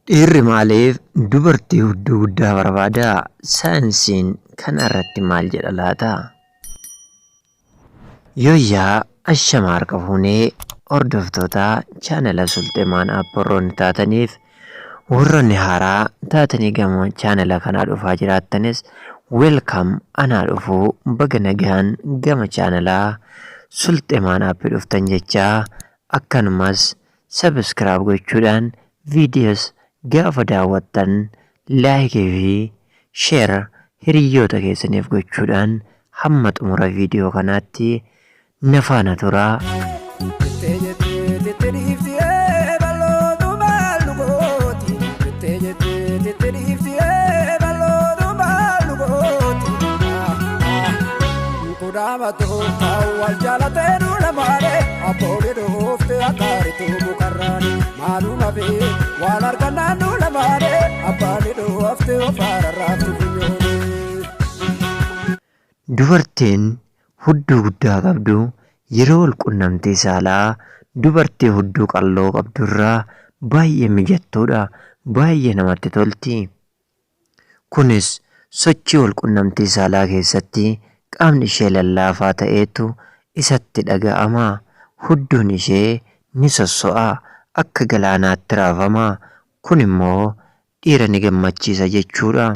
Dhiirri maaliif dubartii hudduu guddaa barbaada? Saayinsiin kana irratti maal jedha laata? Yooyyaa ashama harka fuunee hordoftoota chaanala Sulxemaan App warroonni taataniif warroonni haaraa taatanii gama chaanala kanaa dhufaa jiraattanis welcome, anaa dhufuu, baga nagaan gama chaanalaa Sulxemaan App dhuftan jechaa, akkanumas subscribe gochuudhaan viidiyoos gaafa daawwattan like fi share hiriyyoota keessaniif gochuudhaan hamma xumura viidiyoo kanaatti na faana turaa. Jettee jettee jettee dhiiftee bal'ootu maal gooti? Jettee jettee jettee dhiiftee bal'ootu maal gooti? Kudhaamatu wal jaalatee lamaane abboonni dhuufte akkaaritu mukarraani maaluma fi waan argannaan lamaane abbaani dhuufte ofaara raaftu funyooni. Dubartiin hudduu guddaa qabdu yeroo wal qunnamtii saalaa dubartii hudduu qalloo qabdurraa baay'ee mijattuudha. Baay'ee namatti tolti. Kunis sochii wal qunnamtii saalaa keessatti qaamni ishee lallaafaa ta'eetu isatti dhaga'ama. Hudduun ishee ni sosso'a. Akka galaanaatti raafama. Kun immoo dhiira ni gammachiisa jechuudha.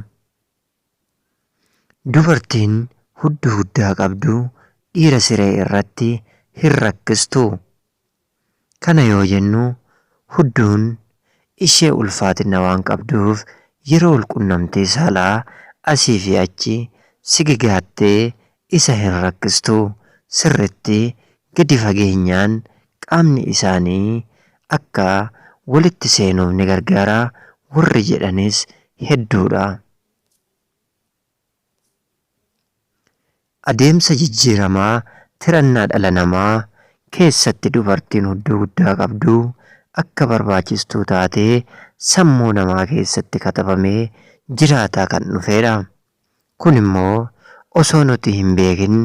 Dubartiin hudduu guddaa qabdu dhiira siree irratti hin rakkistu. Kana yoo jennu hudduun ishee ulfaatina waan qabduuf yeroo walqunnamtii saalaa asii fi achi sigigaattee isa hin rakkistu. Sirritti gadi fageenyaan qaamni isaanii akka walitti seenuuf ni gargaara warri jedhanis hedduudha. Adeemsa jijjiiramaa tirannaa dhala namaa keessatti dubartiin hudduu guddaa qabdu akka barbaachistuu taatee sammuu namaa keessatti katabamee jiraataa kan dhufeedha. Kun immoo osoo nuti hin beekin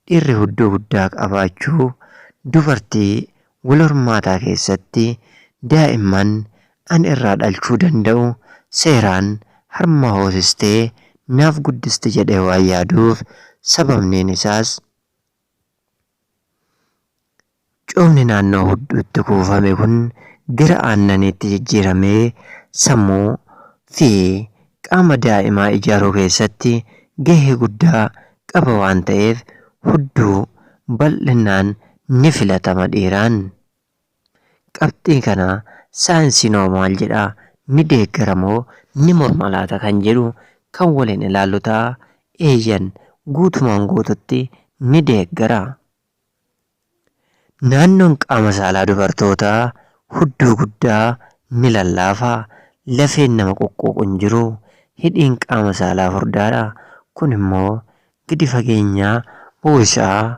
dhiirri hudduu guddaa qabaachuu dubartii wal hormaataa keessatti daa'imman an irraa dhalchuu danda'u seeraan harma hoosistee naaf guddisti jedhee waan yaaduuf, sababniin isaas coomni naannoo hudduutti kuufame kun gara aannaniitti jijjiiramee sammuu fi qaama daa'imaa ijaaruu keessatti gahee guddaa qaba waan ta'eef hudduu bal'innaan ni filatama dhiiraan. Qabxii kana saayinsiin hoo maal jedha? Ni deeggara moo ni morma laata kan jedhu kan waliin ilaallu ta'a. Eeyyan, guutumaan guututti ni deeggara. Naannoon qaama saalaa dubartootaa hudduu guddaa ni lallaafa. Lafeen nama quqquuqu hin jiru. Hidhiin qaama saalaa furdaadha. Kun immoo gadi fageenyaa buusaa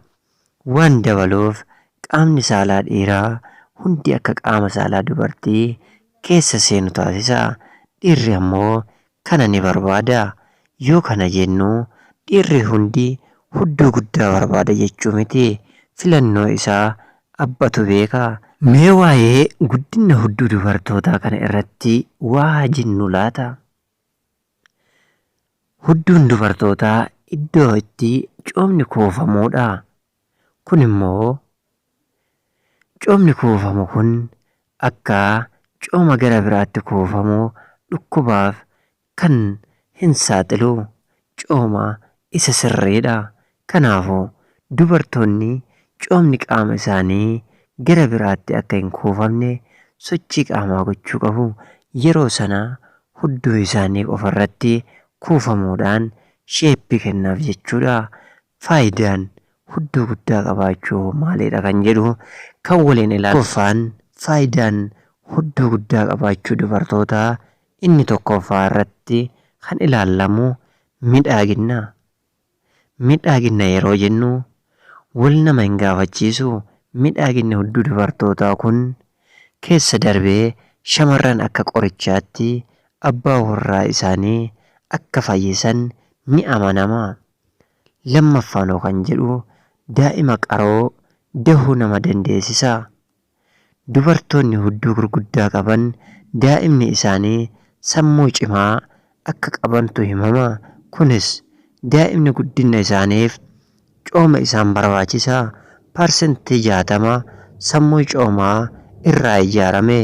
waan dabaluuf qaamni saalaa dhiiraa hundi akka qaama saalaa dubartii keessa seenu taasisa. Dhiirri ammoo kana ni barbaada. Yoo kana jennu dhiirri hundi hudduu guddaa barbaada jechuu miti. Filannoo isaa abbatu beeka. Mee waa'ee guddina hudduu dubartootaa kana irratti waa haa jennu laata? Hudduun dubartootaa iddoo itti coomni kuufamuudha. Kun immoo coomni kuufamu kun akka cooma gara biraatti kuufamu dhukkubaaf kan hin saaxilu cooma isa sirriidha. Kanaafuu dubartoonni coomni qaama isaanii gara biraatti akka hin kuufamne sochii qaamaa gochuu qabu. Yeroo sana hudduu isaanii qofarratti kuufamuudhaan sheeppii kennaaf jechuudha. Faayidaan hudduu guddaa qabaachuu maalidha kan jedhu kan waliin ilaallu. Tokkoffaan, faayidaan hudduu guddaa qabaachuu dubartootaa inni tokkoffaa irratti kan ilaallamu midhaaginna. Midhaaginna yeroo jennu wal nama hin gaafachiisu. Midhaaginni hudduu dubartootaa kun keessa darbee shamarran akka qorichaatti abbaa warraa isaanii akka fayyisan ni amanama. Lammaffaanoo kan jedhu daa'ima qaroo dahuu nama dandeessisa. Dubartoonni hudduu gurguddaa qaban daa'imni isaanii sammuu cimaa akka qabantu himama. Kunis daa'imni guddina isaaniif cooma isaan barbaachisa. Parsentii 60 sammuu coomaa irraa ijaarame.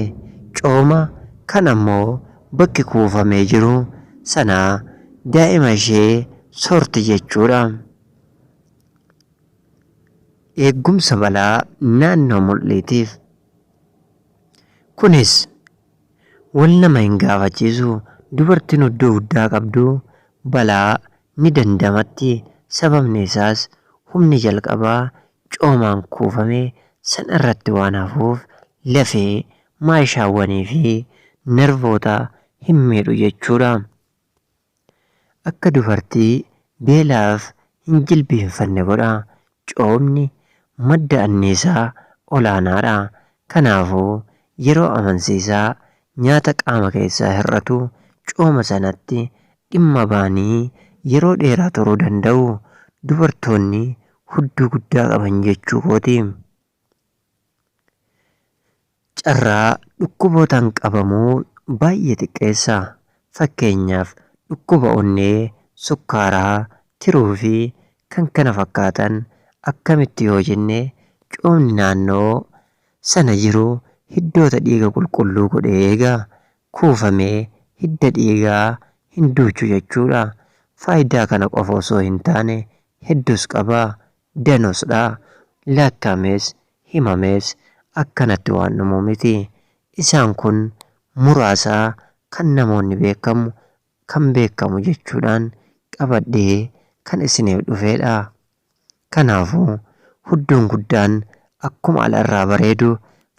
Cooma kan ammoo bakki kuufamee jiru sana daa'ima ishee soorti jechuudha. Eeggumsa balaa naannoo mul'iitiif. Kunis wal nama hin gaafachiisu. Dubartiin hudduu guddaa qabdu balaa ni dandamatti. Sababni isaas humni jalqabaa coomaan kuufame sana irratti waan hafuuf lafee, maashaawwanii fi narvoota hin miidhu jechuudha. Akka dubartii beelaaf hin jilbiinfanne godha. Coomni madda anniisaa olaanaadha. Kanaafuu yeroo amansiisaa nyaata qaama keessaa hir'atu cooma sanatti dhimma ba'anii yeroo dheeraa turuu danda'u. Dubartoonni hudduu guddaa qaban jechuu kooti. Carraa dhukkubootaan qabamuu baay'ee xiqqeessa. Fakkeenyaaf dhukkuba onnee, sukkaaraa, tiruu fi kan kana fakkaatan akkamitti yoo jenne coomni naannoo sana jiru hiddoota dhiiga qulqulluu godhee eega. Kuufamee hidda dhiigaa hin duuchu jechuudha. Faayidaa kana qofa osoo hin taane hedduus qaba. Danuusdha. Laakkaamees himamees akkanatti waan dhumu miti. Isaan kun muraasa kan namoonni beekamu kan beekamu jechuudhaan qabadhee kan isiniif dhufeedha. Kanaafuu hudduun guddaan akkuma ala irraa bareedu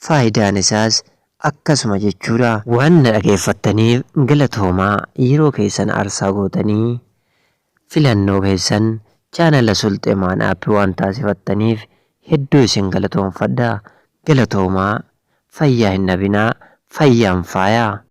faayidaan isaas akkasuma jechuudha. Waan na dhageeffattaniif galatoomaa yeroo keessan aarsaa gootanii filannoo keessan chaanala Sulxeemaan App waan taasifattaniif hedduu isin galatoomfadha. Galatoomaa fayyaa hin dhabinaa fayyaan faayaa.